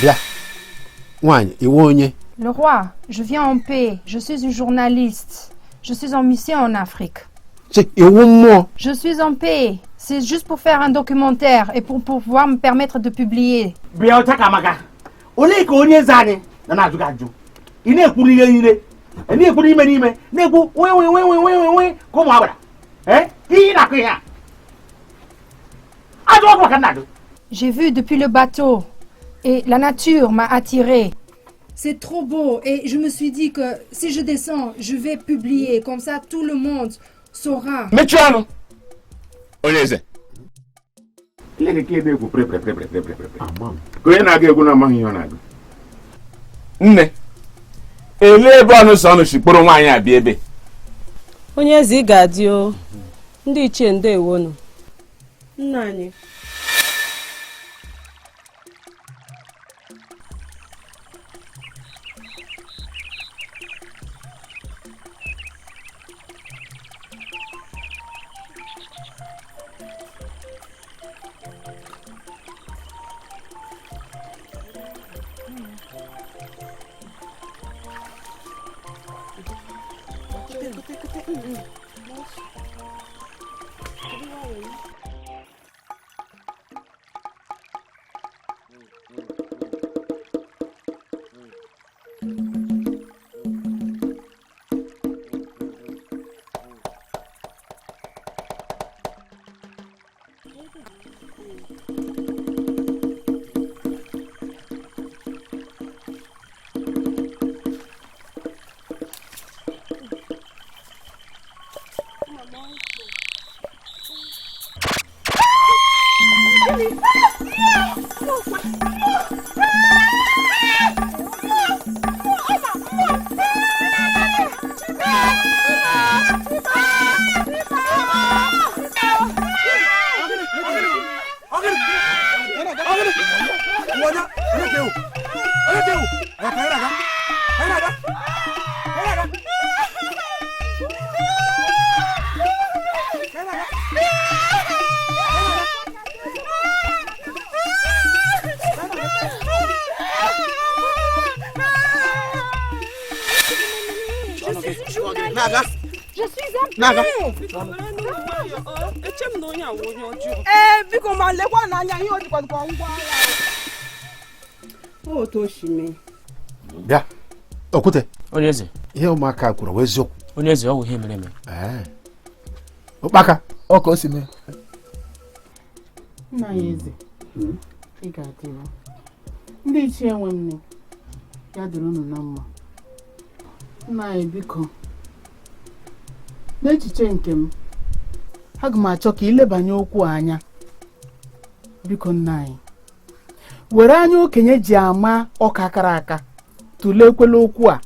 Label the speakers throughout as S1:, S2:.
S1: Bịa, nwaanyị, ị wụ onye?
S2: Le roi, je viens en paix. Je suis une journaliste. Je suis en mission en Afrique.
S1: Sị ị wụ mmụọ?
S2: Je suis en paix. C'est juste pour faire un documentaire et pour pouvoir me permettre de publier.
S3: Bịa, ọcha ka amaka, olee ka onye eze anyị na na-ajụ gị ajụ, ị na-ekwu n'ire ire, ị na-ekwu n'ime n'ime, na-ekwu nwe nwe nwe nwe nwe nwe nwe ka ụmụ agbara. Ee, ihe ị na-akụ ihe a ajụ ọgwụ maka nna ajụ.
S2: J'ai vu depuis le bateau et la nature m'a attirée. C'est trop beau et je me suis dit que si je descends, je vais publier. Comme ça, tout le monde saura.
S4: Mechie ọnụ, onye eze.
S3: Ile ka ebe egwu pre pre pre pre pre pre pre
S1: Ama m.
S3: Ka onye na-agụ egwu na-amaghị ihe ọ na-agụ.
S4: Nne, elee ebe ọnụ sọ ọnụ si kpọrọ nwaanyị a bịa ebe?
S5: Onye eze, ị ga-adị o. Ndị ichie, ndewonu. Nna anyị.
S4: Na-aga.
S2: Je suis en
S4: Na-aga.
S5: Eche m na onye a wụ onye ọjọọ.
S6: Ee, biko, ma lekwa n'anya ihe o jikwadụkwa ngwa agha.
S5: Otu o si mee.
S1: Bịa, okwute.
S7: Onye eze.
S1: Ihe ụmụaka kwuru bụ eziokwu?
S7: Onye eze, ọ wụ ihe mere eme.
S1: Ee. Ụkpaka.
S8: Ọ ka o si mee.
S9: Nna ya eze, ị ga-adịrị ndị ichie enwe nne ya dịrị unu na mma. Nna anyị, biko, n'echiche nke m, aga m achọ ka ilebanye okwu a anya. Biko, nna anyị, were anya okenye ji ama ọka kara aka tụlekwela okwu a,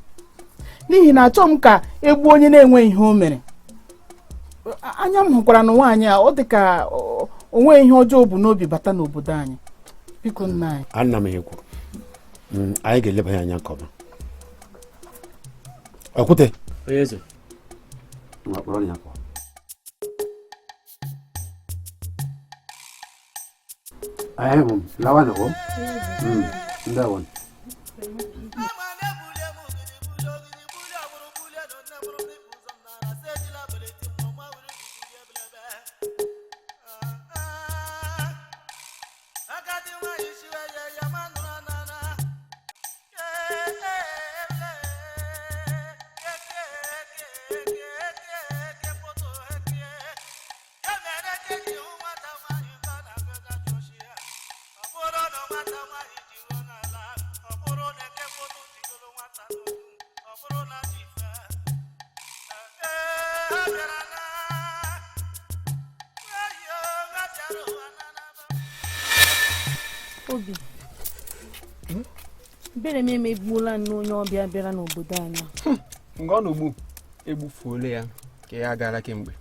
S9: n'ihi na achọ m ka egbuo onye na-enwe ihe o mere. Anya m hụkwara na nwaanyị a, ọ dị ka o nweghị ihe ọjọọ bụ n'obi bata n'obodo anyị. Biko, nna anyị.
S1: Ana m ihe kwuru. Anyị ga-elebanye anya nke ọma, okwute.
S7: Onye eze.
S1: Ngwa, kpọrọ ya pụọ. Anyị hụ m lawa na o. Ndewo.
S7: Obi, ebere m emegbuola nne onye ọbịa bịara n'obodo anyị.
S8: Nga ọ nọ ugbu egbufuola ya ka ya agaala kemgbe.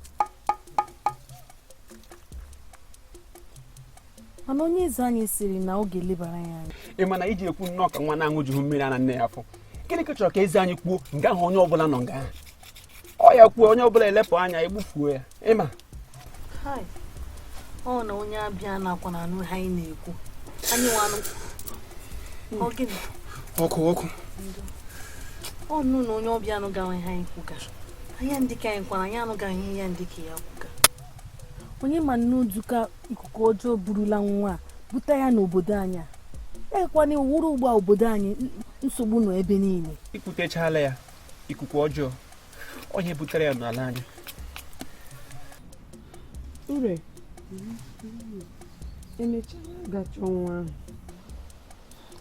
S7: Mana onye eze anyị sịrị na ọ ga-elebara ya anya.
S8: Ị ma na iji ekwu nnọọ ka nwa na-aṅụjughị mmiri ara nne ya afọ. Gịnị ka ị chọrọ ka eze anyị kwuo nga ahụ onye ọbụla nọ nga ahụ? Ọ ya kwuo, onye ọbụla elepụ anya, egbufuo ya. Ịma
S7: Hai, ọ na onye abịa nakwa na anụ ha anyị na-ekwu. Anyị nwe anụ. Ọ gịnị?
S8: Ọkụ ọkụ.
S7: Ọ nụ na onye ọbịa anụ gawa ihe anyị kwuga. Anya ndị ka anyị kwara, anyị anụgaghị ihe ya ndị ka ya kwuga. Onye ma nnuduka ikuku ọjọọ burula nwa a bute ya n'obodo anyị a. Ekwana wuru ugbu a obodo anyị nsogbu nọ ebe niile.
S8: Ikwutechala ya ikuku ọjọọ onye butere ya n'ala anyị.
S5: Ure, emechala gacha ọnwa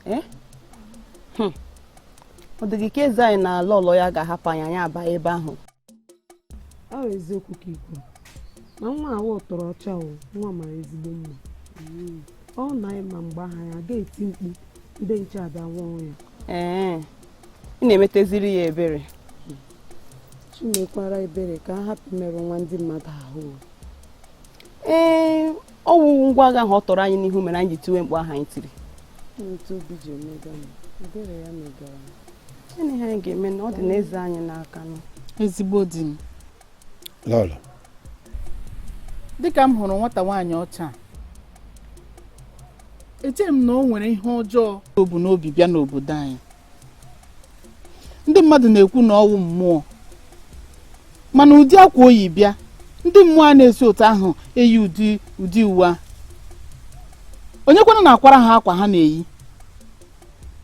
S5: ahụ.
S10: Ọ dị gị ka eze anyị na ala ụlọ ya ga-ahapụ anyị, anyị aba ebe ahụ.
S5: Ọ bụ eziokwu ka i kwuru na nwa awọ tọrọ ọcha o, nwa mara ezigbo mma. Ọ na ma mgbe ahụ anyị aga-eti mkpu ndị nche abịa nwụọ ya.
S10: Ee, ị na-emeteziri ya ebere.
S5: Chimekwara ebere ka a hapụ imerụ nwa ndị mmadụ ahụ.
S10: Ee, ọ wụ ngwa agha ahụ ọ tọrọ anyị n'ihu mere anyị ji tiwe mkpu ahụ anyị tiri.
S5: Otu obi ji emega m, ebere ya megara m.
S10: Gịnị ihe anyị ga-eme na ọ dị n'eze anyị n'aka nụ.
S9: Ezigbo di m.
S1: Lọlọ.
S9: Dịka m hụrụ nwata nwaanyị ọcha a, eche m na o nwere ihe ọjọọ o bu n'obi bịa n'obodo anyị. Ndị mmadụ na-ekwu na ọwụ mmụọ, mana ụdị akwa oyi bịa, ndị mmụọ a na-esi otu ahụ eyi ụdị ụdị uwe a. Onye kwana na-akwara ha akwa ha na-eyi?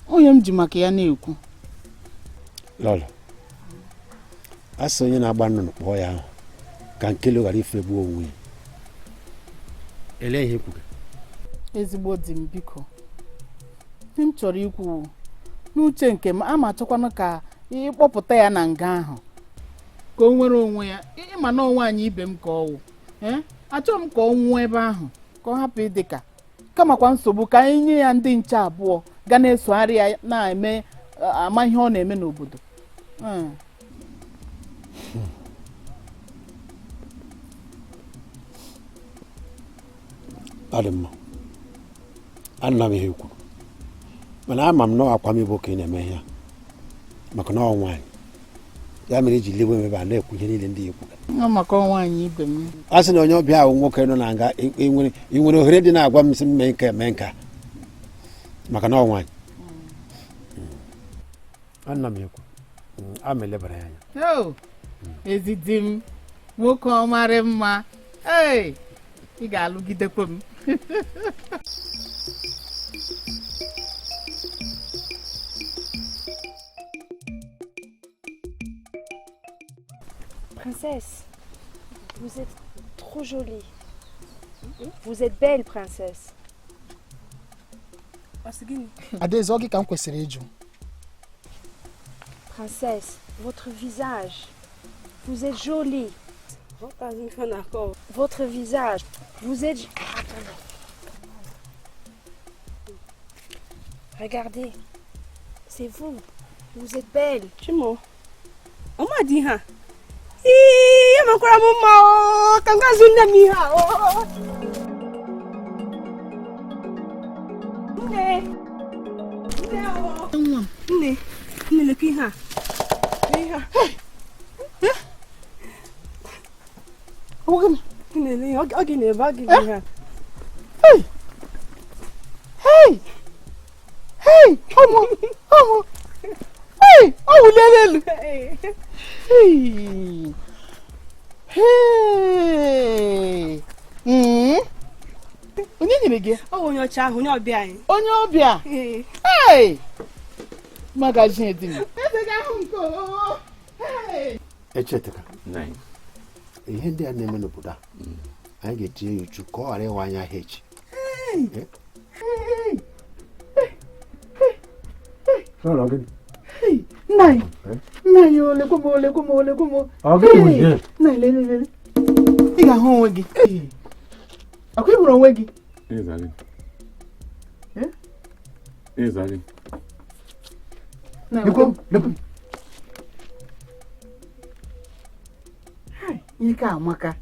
S9: Onye m ji maka ya na-ekwu.
S1: Lọlọ, a sị onye na-agba nnụnụ kpọọ ya ahụ ka nkelu ghara ifegbu onwe ya. Elee ihe kwuga?
S9: Ezigbo di m, biko, ihe m chọrọ ikwu n'uche nke m, ama achọkwanụ ka ịkpọpụta ya na nga ahụ ka o nwere onwe ya. Ịma na onwe anyị ibe m ka ọ wụ, achọrọ m ka ọ nwụọ ebe ahụ, ka ọ hapụ ịdị ka kamakwa nsogbu, ka anyị nye ya ndị nche abụọ ga na-esogharị ya na-eme ama ihe ọ na-eme n'obodo.
S1: Ọ dị mma, anụla m ihe kwuru, mana ama m na akwamibo ka ị na-eme ihe a maka na ọ nwaanyị ya mere iji lewe m ebe a na-ekwu ihe niile ndị ya ekwu.
S9: Ọ maka nwaanyị ibe m.
S1: A sị na onye ọbịa ahụ nwoke nọ na nga, ị nwere ohere dị na-agwa m sị m mee nke mee nka maka na ọ nwaanyị. Ana m ekwu, a ma elebara ya anya.
S9: Ezi di m, nwoke ọmarị mma, ee, ị ga-alụgidekwa m.
S2: Princesse, vous êtes trop jolie. Vous êtes belle, princesse.
S9: Adaeze, ọ gị ka m kwesịrị ịjụ.
S2: Princesse, votre visage, vous êtes jolie. Votre visage, vous êtes... Attendez. Regardez, c'est vous. Vous êtes belle.
S6: Chimo, ọma ha. Ii, amakwara m mma o, ka m gaa zụ nne m ihe a o. Nne. Nne o. Nne, nne lekwa ihe a. Ihe a. Nne, lee, ọ gị na-ebe, ọ gị bụ ihe a.
S9: Hey! Hey! Hey! Ọmụ! Ọmụ! Hey! Ọ wụliela elu! Hey! Hey! Onye nyere gị?
S6: Ọ bụ onye ọcha ahụ, onye ọbịa anyị.
S9: Onye ọbịa? Hey! Magazin dị m. Eze ga-ahụ nke o. Hey!
S1: Echetara ihe ndị a na-eme n'obodo a, anyị ga-etinye ya uchu ka ọ ghara ịwa anya ahịa echi.
S9: Nna anyị, nna anyị, olekwe m, olekwe m, olekwe m.
S1: Ọ gịnị bụ ihe?
S9: Nna anyị, lele, lele. Ị ga-ahụ onwe gị. Ọkwa ị hụrụ onwe gị? Eh? Nna anyị,
S1: Lekwe m, lekwe m.
S9: Hai, ihe ka amaka.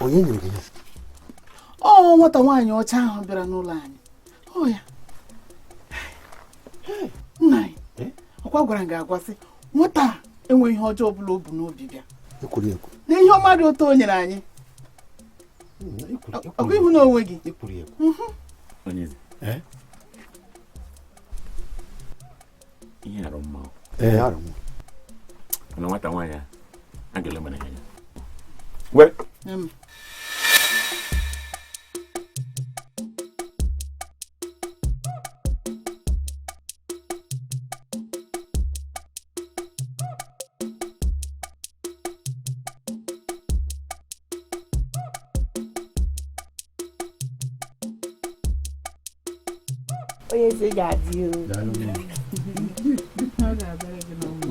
S1: Onye nyere gị ihe?
S9: Ọ nwata nwaanyị ọcha ahụ bịara n'ụlọ anyị. Ọ ya. Nna anyị, ọkwa gwara m gị agwa sị nwata a enweghị ihe ọjọọ ọbụla o bu n'obi bịa.
S1: Ekwuru ekwu.
S9: Na ihe ọma dị ụtọ o nyere anyị. Ọkwa ịhụ na onwe gị.
S1: Ekwuru ekwu.
S4: Onye eze.
S1: Eh?
S4: Ihe arụ mma.
S1: Ee, arụ mma.
S4: Mana nwata nwaanyị a agala mere ya anya. Were.
S10: Onye eze ga-adị o.
S9: Ọ ga-adịrị gị na mma.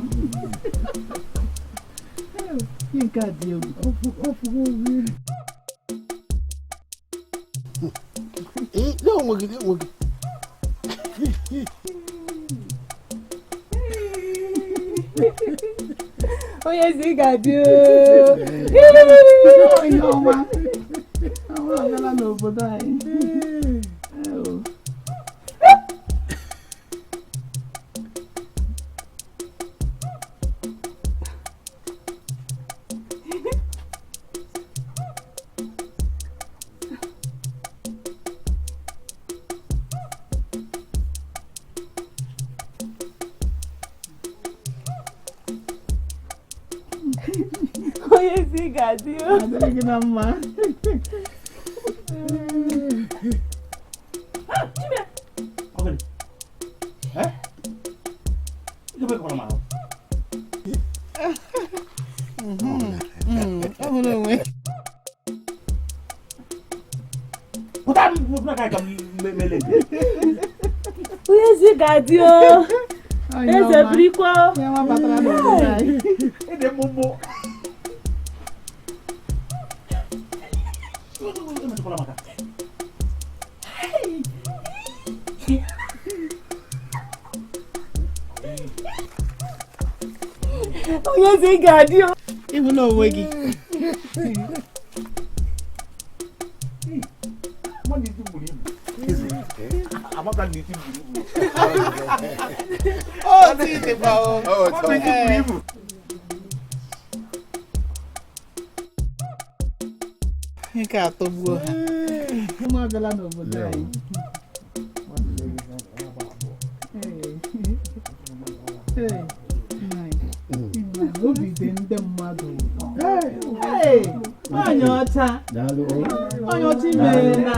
S9: Ihe nke a dị egwu.
S1: Ee, lee onwe gị, lee onwe gị.
S10: Onye eze ị ga-adị o.
S9: Ihe ọma. Ọma abịala n'obodo anyị.
S10: Onye eze ị ga-adị o.
S9: Adịrị gị na mma. Ọ hụrụ onwe.
S3: Pụta m ka m mele.
S7: Onye eze ị ga-adị o. Eze birikwa o.
S9: Ihe ọma batara n'obodo anyị.
S3: Ịdị mgbụgbụ.
S10: Onye eze ị ga-adị o.
S9: Ịhụ na onwe gị. Ọ dị dịkwa o. Ihe nke a atọgbuo ha. Ụmụ abịala n'obodo anyị. Ee. Ee. Obi dị ndị mmadụ ụtọ. Ee, nwaanyị ọcha. Nwaanyị ọcha imere na.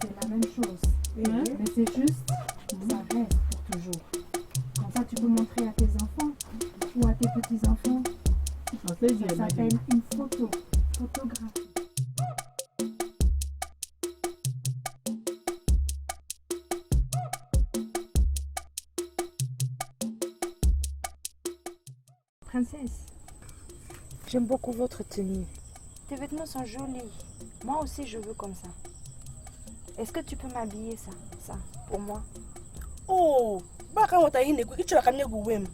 S2: C'est la même chose. Mais c'est juste, ça reste pour toujours. Comme ça, tu peux montrer à tes enfants ou à tes petits-enfants. Ça s'appelle une photo, photographie. Princesse, j'aime beaucoup votre tenue. Tes vêtements sont jolis. Moi aussi, je veux comme ça. Est-ce que tu peux m'habiller ça, pour moi?
S6: Oh, baka nweta ihe na-ekwu, ị chọrọ ka m nye gị uwe m.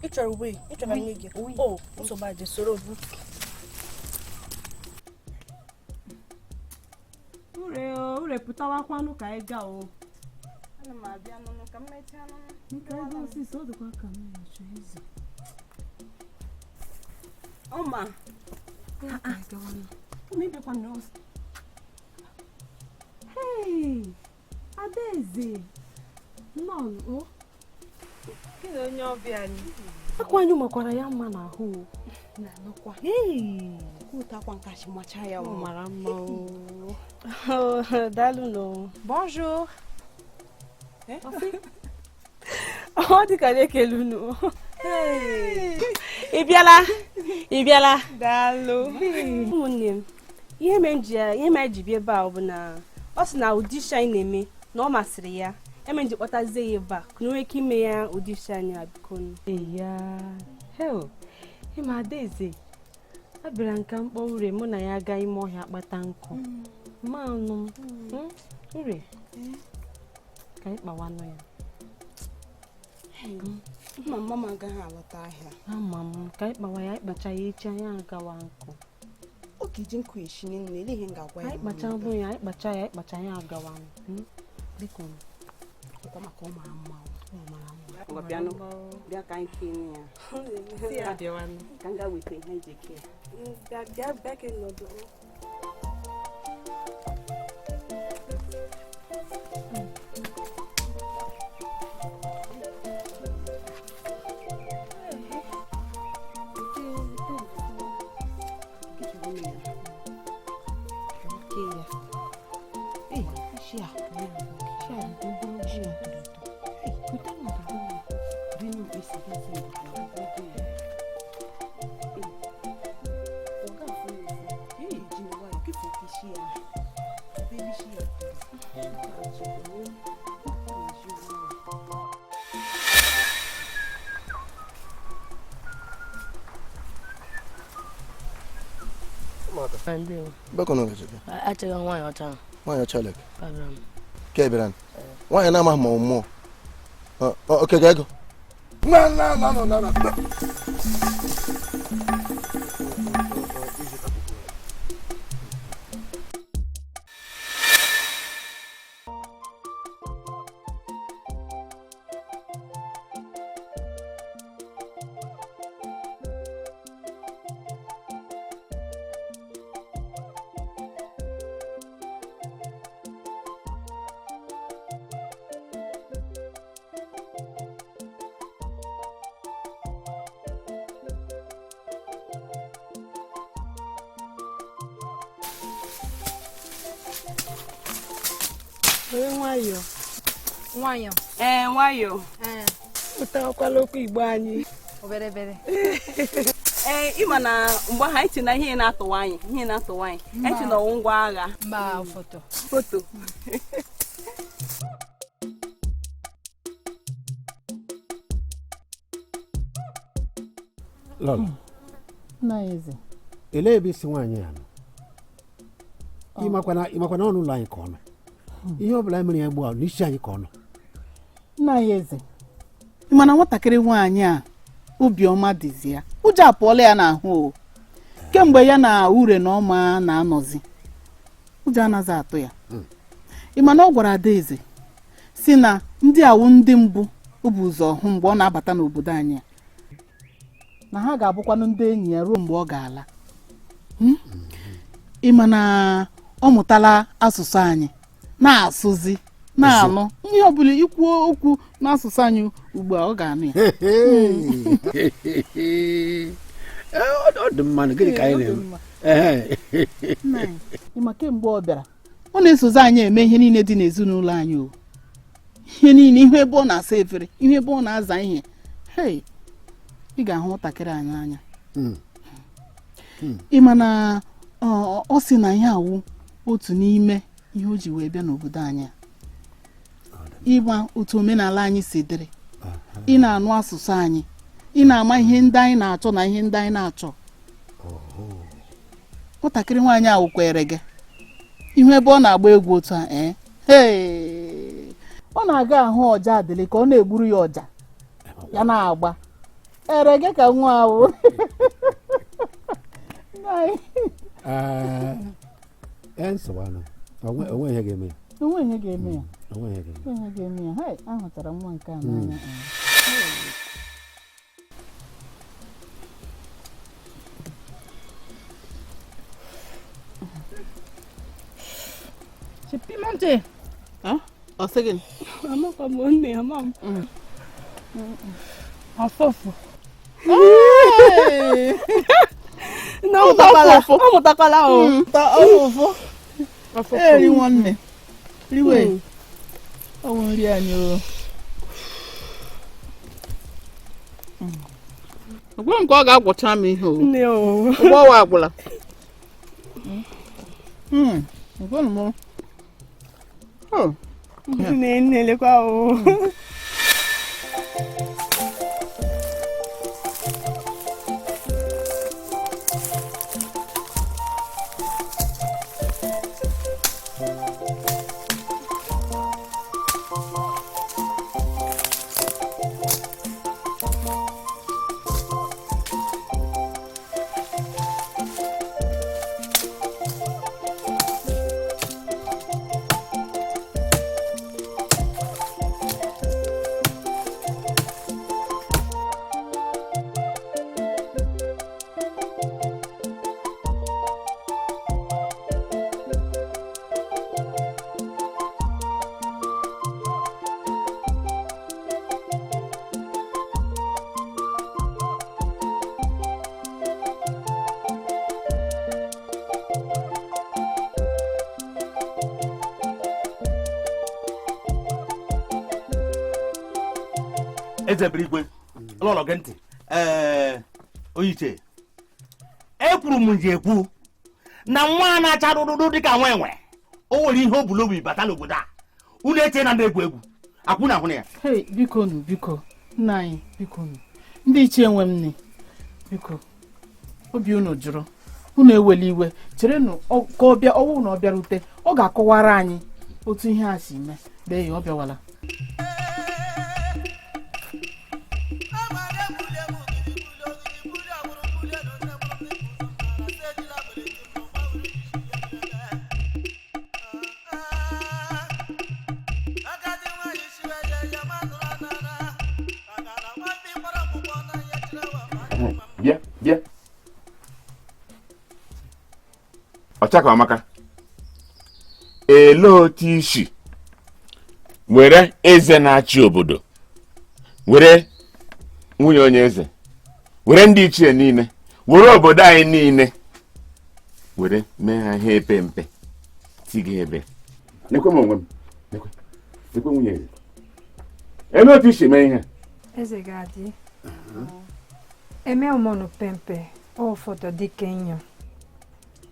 S6: Ị chọrọ uwe, ị chọrọ ka m nye gị. Oh, nsogbu adị, soro m.
S5: Ure o, ure pụtawakwanụ ka anyị gaa o.
S10: Ana m abịa nụnụ ka m mechaa nụnụ.
S5: Nke ego osisi ọ dịkwa ka m na-achọ izu.
S6: Ọma. Ụmụ ịbịakwa n'ọsọ.
S5: Hey, Adaeze. Nnọọ o.
S10: Gị na onye ọbịa anyị.
S7: Akwa anyị makwara ya mma n'ahụ.
S6: Na-anụkwa. Otu akwa nke a macha ya
S7: Ọ
S6: mma.
S7: mara mma o.
S6: Daalụ nụ. Bonjour. Ọ dị ka na-ekele unu. Ị bịala? Ị bịala? Daalụ. Ụmụnne m, ihe mere m ji ihe mere ji bịa ebe a bụ na ọ sị na ụdị isi anyị na-eme na ọ masịrị ya. Ya mere m ji kpọtazie ya ebe a ka o nwee ike ime ya ụdị isi anyị a biko.
S7: Eya, hel, ịma Adaeze, abịara nka mkpọ ure mụ na ya gaa ime ọhịa kpata nkụ. Ma anụ m, ure, ka anyị kpawanụ ya.
S6: Mama m agaghị alọta ahịa.
S7: Ama m, ka anyị kpawa ya, anyị kpacha ya echi anyị agawa nkụ.
S6: Oge ji nkụ eshi nne, ele ihe m ga-agwa ya.
S7: Anyị kpacha bụ ya, anyị kpacha ya, anyị kpacha ya agawa. Biko.
S6: Ọkwa maka ọ mara mma.
S7: Ọ mara mma.
S10: Ngwa bịanụ, bịa ka anyị kee ya. Ka m gaa weta ihe anyị ji eke ya.
S6: Bịa bịa ka nọdụ.
S11: Achọghị nwaanyị ọcha.
S12: Nwaanyị ọcha lek. Ke bịara nwaanyị na-amaghị ma ọ mmụọ. Oke ga ego. Na na na na na.
S5: Were nwayọọ.
S2: Nwayọọ.
S10: Ee, nwayọọ.
S5: Pụtakwala okwu Igbo anyị.
S2: Obere obere.
S10: Ee, ịma na mgbe ahụ anyị che na ihe na-atụwa anyị, ihe na-atụwa anyị. Anyị che na ọwụ ngwa agha.
S2: Mba, foto.
S10: Foto.
S1: Lọlọ.
S9: Nna eze.
S1: Elee ebe isi nwaanyị a nọ? Ịmakwa na ọnụ ụlọ anyị ka ọ nọ. Ihe ọ bụla mere ya ugbu a n'isi anyị ka ọ nọ.
S9: Nna ya eze, ị ma na nwatakịrị nwaanyị a obiọma dịzi ya, ụjọ apụọla ya n'ahụ o. Kemgbe ya na ure na ọma na-anọzi, ụjọ anaghị atụ ya. Ị ma na ọ gwara Adaeze si na ndị awụ ndị mbụ o bu ụzọ hụ mgbe ọ na-abata n'obodo anyị a, na ha ga-abụkwanụ ndị enyi ya ruo mgbe ọ ga-ala. Ị ma na ọ mụtala asụsụ anyị, na-asụzi na-anụ ihe ọbụla ikwu okwu n'asụsụ anyị ugbu a, ọ ga-anụ ya.
S1: Ọ dị mma, gịnị ka anyị na-eme?
S9: Ị ma kemgbe ọ bịara ọ na-esozi anyị eme ihe niile dị n'ezinụlọ anyị o. Ihe niile, ihu ebe ọ na-asa efere, ihu ebe ọ na-aza ihe. Hei, ị ga-ahụ nwatakịrị anyị anya. Ị ma na ọ sị na ihe awụ otu n'ime ihe o ji wee bịa n'obodo anyị a. Ịgba otu omenala anyị si dịrị, ị na-anụ asụsụ anyị, ị na-ama ihe ndị anyị na-achọ na ihe ndị anyị na-achọ. Nwatakịrị nwaanyị a kwere gị ihu ebe ọ na-agba egwu otu a, ee, ọ na-aga ahụ ọja adịlị ka ọ na-egburu ya ọja ya na-agba ere gị ka nwa ahụ.
S1: Onwe ihe ga-eme ya.
S9: Onwe ihe ga-eme ya.
S1: Onwe ihe
S9: ga-eme ya. Hai, ahụtara nwa nke a n'anya.
S2: C'est pimenté.
S9: Hein? Oh, c'est gini.
S6: Mama kwa mone, mama.
S2: Afọfụ.
S6: Na ọ mụtakwala, ọ mụtakwala o.
S9: Ọ ụfụ. Eri nwanne. Riwe. Ọ wụ nri anyị o. Ọgwụrụ m ka ọ ga-agwọcha m ihe o. Ụgbọ ọwa agwụla. Ọgwụrụ m. Oh.
S6: Nne nne lekwa o.
S3: Eze biri igwe lọlọ gị ntị. Ee, oyiche, ekwuru m nji ekwu na nwa a na-acha rụrụrụ dịka nwa enwe o nwere ihe o bu n'obi bata n'obodo a. Unu eche na ndị egwu egwu akwụ na ahụ ya.
S9: Hey, biko nụ, biko nna anyị, biko nụ ndị ichie nwe m nne, biko obi unu jụrụ, unu ewela iwe, cherenụ ka ọ bịa. Ọwụ na ọ bịarute, ọ ga-akọwara anyị otu ihe a si mee. Lee ya, ọ bịawala.
S4: Bịa, bịa. Ọchaka amaka. Elee otu isi were eze na-achị obodo, were nwunye onye eze, were ndị ichie niile, were obodo anyị niile, were mee ha ihe epe mpe tiga ebe. Nekwe m onwe m, nekwe, nekwe nwunye eze. Elee otu isi mee ihe?
S2: Eze ga-adị. Eme ụmụnụ pempe, ọ foto dịka enyo.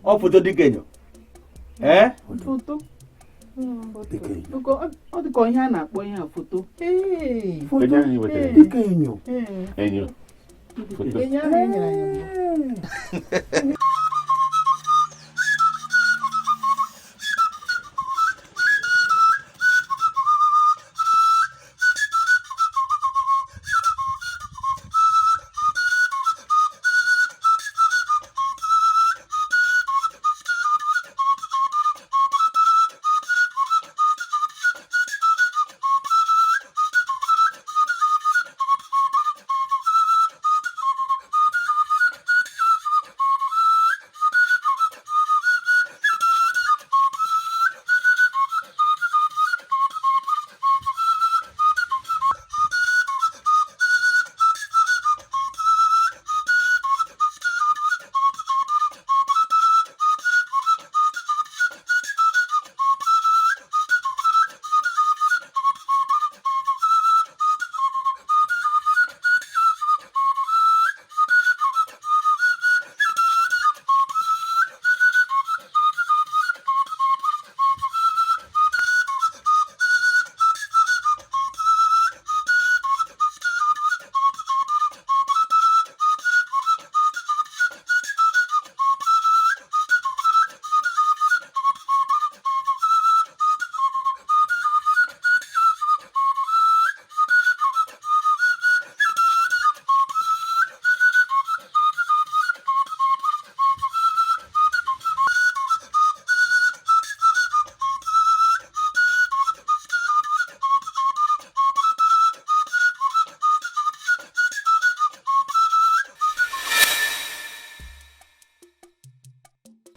S3: Ọ foto dịka enyo. Ee?
S9: Foto. Ọ dịka ihe a na-akpọ ihe a foto.
S4: Enyo ahụ i wetara.
S1: Dịka enyo.
S4: Enyo. Foto.
S9: Enyo ahụ e nyere anyị mbụ.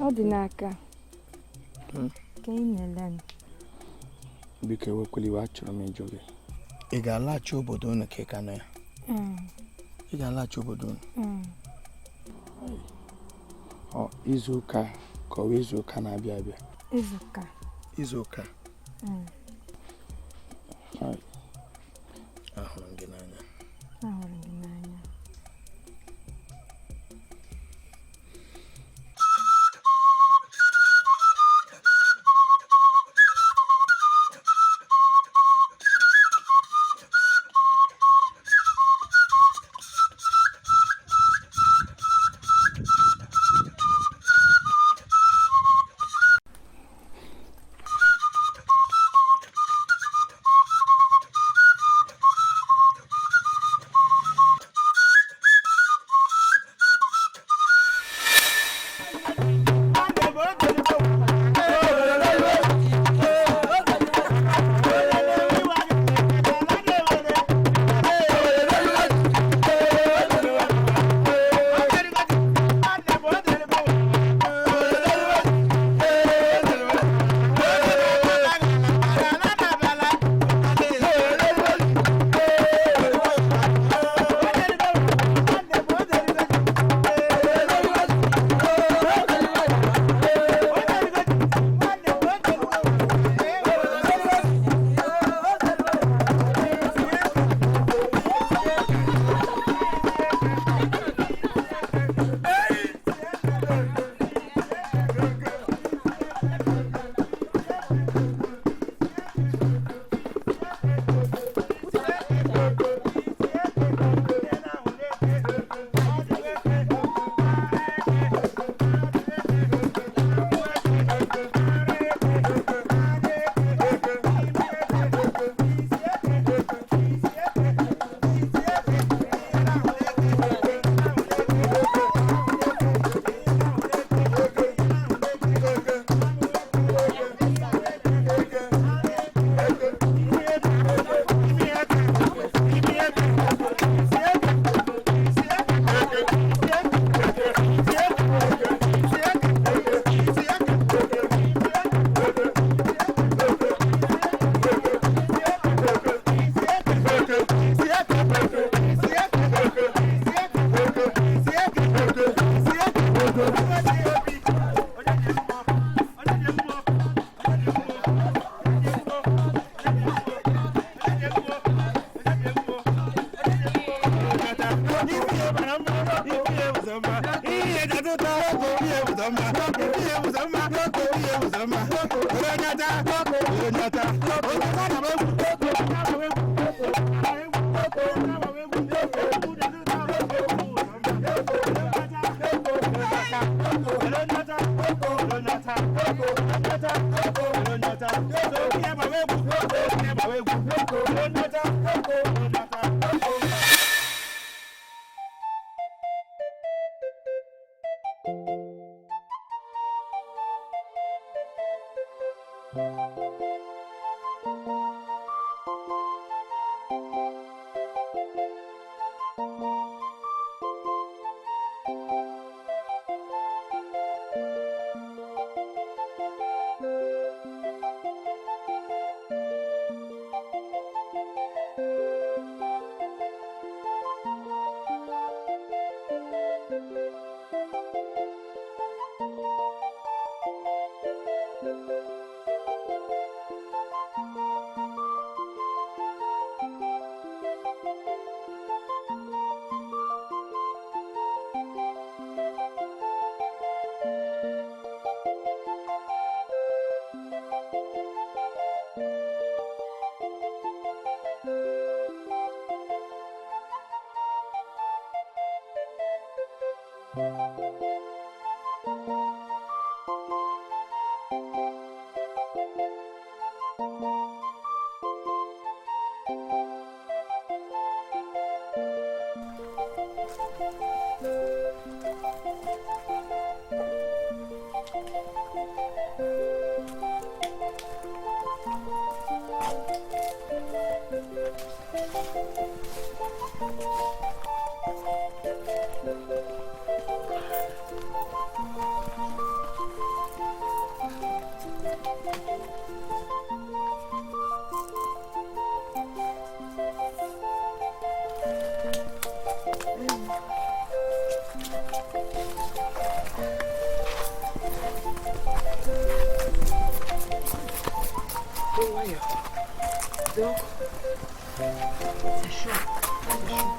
S2: Ọ dị n'aka. Ka ị na-ele m.
S8: Biko ewekwala iwe, achọrọ m ịjụ gị.
S11: Ị ga-alaghachi obodo unu ka ị ka nọ ya? Ị ga-alaghachi obodo unu? Ọ izu ụka ka ọ bụ izu ụka na-abịa abịa?
S2: Izu ụka.
S11: Izu ụka. Ahụrụ m gị n'anya.
S2: Ahụrụ m gị n'anya.
S5: J'adore. C'est chaud. C'est chaud.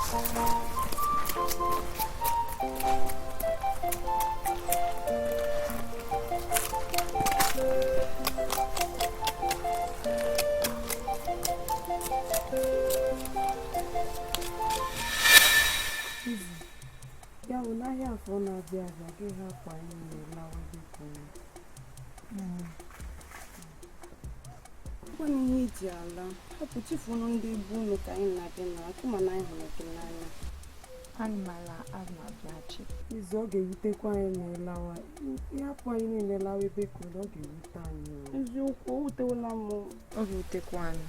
S5: C'est chaud. Izu, ya bụ n'ahịa afọ na-abịa abịa gị hapụ anyị niile lawa biko.
S6: Gwa m ihe iji ala hapụ chefuonu ndị bụ unu ka anyị na-abịa na akụma na anyị hụrụ gị n'anya.
S2: Anyị mara a na-abịachi.
S5: Izu, ọ ga-ewutekwa anyị ma ị lawa. Ịhapụ anyị niile lawa ebe ka ọ ga-ewute anyị o.
S6: Eziokwu, o wutewela m.
S2: Ọ ga-ewutekwa anyị.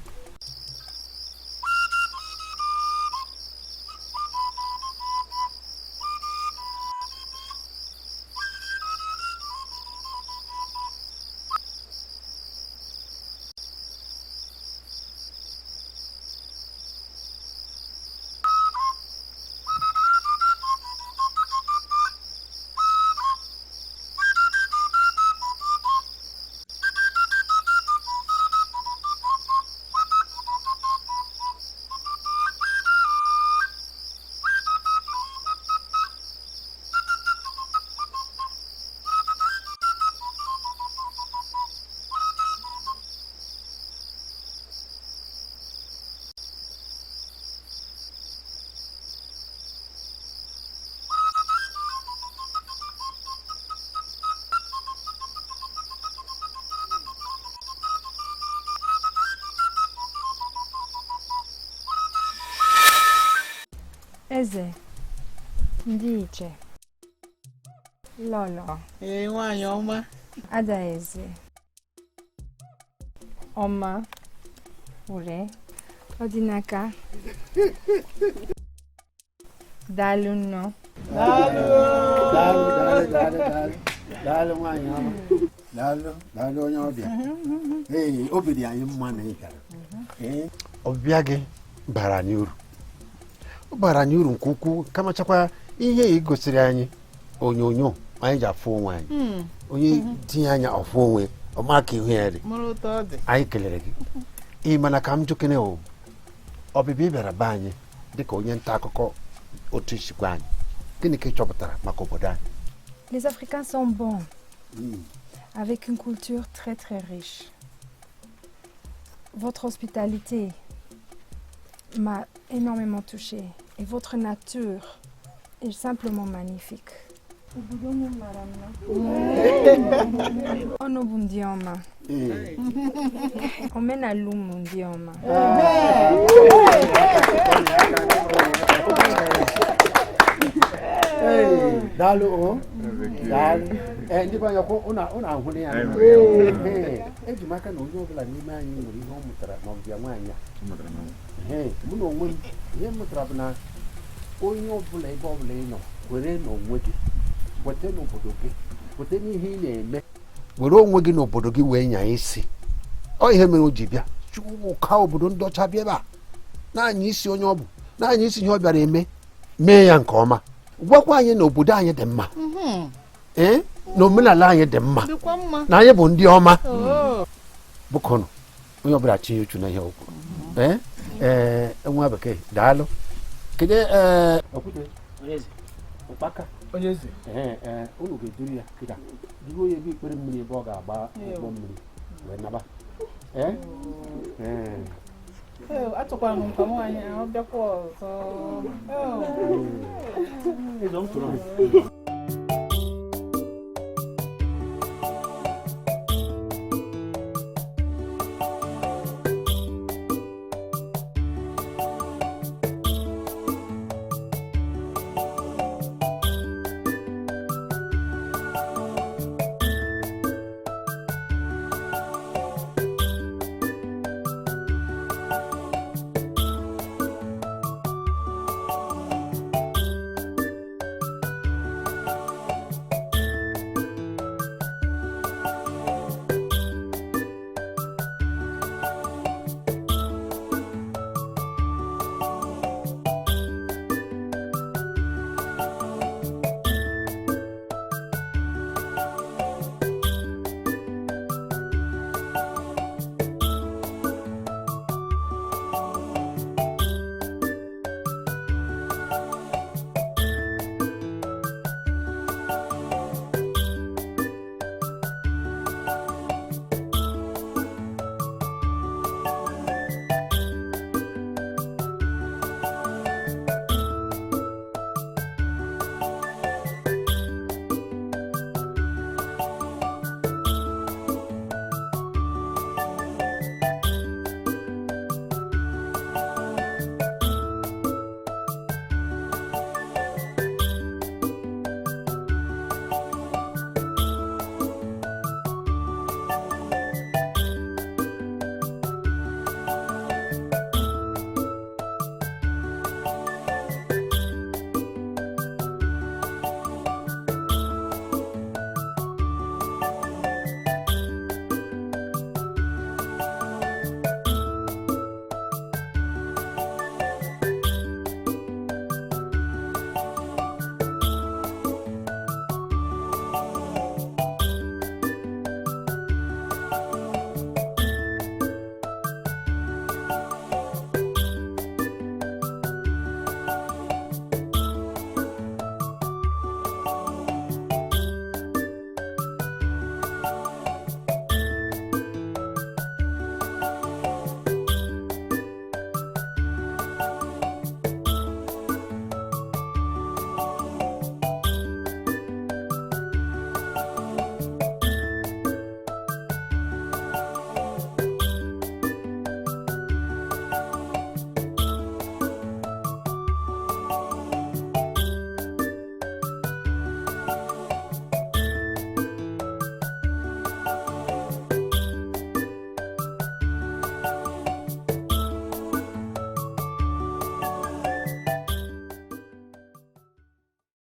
S2: Eze, ndị iche, Lọlọ.
S9: Ee, nwaanyị ọma.
S2: Adaeze, Ọma, Ure, Ọdịnaka, daalụ nnọọ.
S1: Daalụ, daalụ, daalụ, daalụ. Daalụ nwaanyị ọma. Daalụ, daalụ onye ọbịa. Ee, obi dị anyị mma na ị bịara. Ee, ọbịa gị bara anyị uru. Ọ bara anyị uru nke ukwuu, kamachakwa ihe ị gosiri anyị onyonyo anyị ji afụ onwe anyị. Onye tinye anya ọfụ onwe ọma ka ihu ya dị.
S9: Mụrụ ụtọ ọ dị.
S1: Anyị kelere gị. Ị mana ka m jụkene o, ọbịbịa ị bịara be anyị dịka onye nta akụkọ otu isikwa anyị, gịnị ka ị chọpụtara maka obodo anyị?
S2: Les Africains sont bons, avec une culture très très riche. Votre hospitalité m'a énormément touchée et votre nature est simplement magnifique.
S6: Obodo unu mara mma.
S2: Unu bụ ndị ọma. Omenala ụmụ ndị ọma.
S1: Ee, daalụ o, daalụ. Ee, ndị be anyị, ọkwụ ụnụ ahụrụ ya. Ee, eji m aka na onye ọbụla n'ime anyị nwere ihe ọ mụtara n'ọbịbịa nwaanyị a. Ee, mụ na onwe m, ihe m mụtara bụ na onye ọbụla, ebe ọbụla ị nọ, were n'onwe gị, weta n'obodo gị, weta n'ihe ị na-eme, were onwe gị n'obodo gị wee nyaa isi. Ọ ihe mere o ji bịa ka obodo ndị ọcha bịa ebe a na-anya isi onye ọ bụ, na-anya isi ihe ọ bịara eme, mee ya nke ọma, gwakwa anyị na obodo anyị dị mma, ee, na omenala anyị dị mma,
S9: Dịkwa mma.
S1: na anyị bụ ndị ọma.
S9: Oo.
S1: Bụkọnụ onye ọbụla tinye uchu na ihe o kwuru. Ee, ee, nwa bekee, daalụ. Kedu ee okwute ụkpaka?
S9: Onye eze.
S1: Ee, ee, unu ga-eduru ya kịta duruo ya ebe ikpere mmiri ebe ọ ga-agba ụgbọ mmiri wee naba. Ee, ee.
S9: Ee, achọkwara m nka nwaanyị ahụ bịakwa ọzọ.
S1: Eze, m tụrụ m.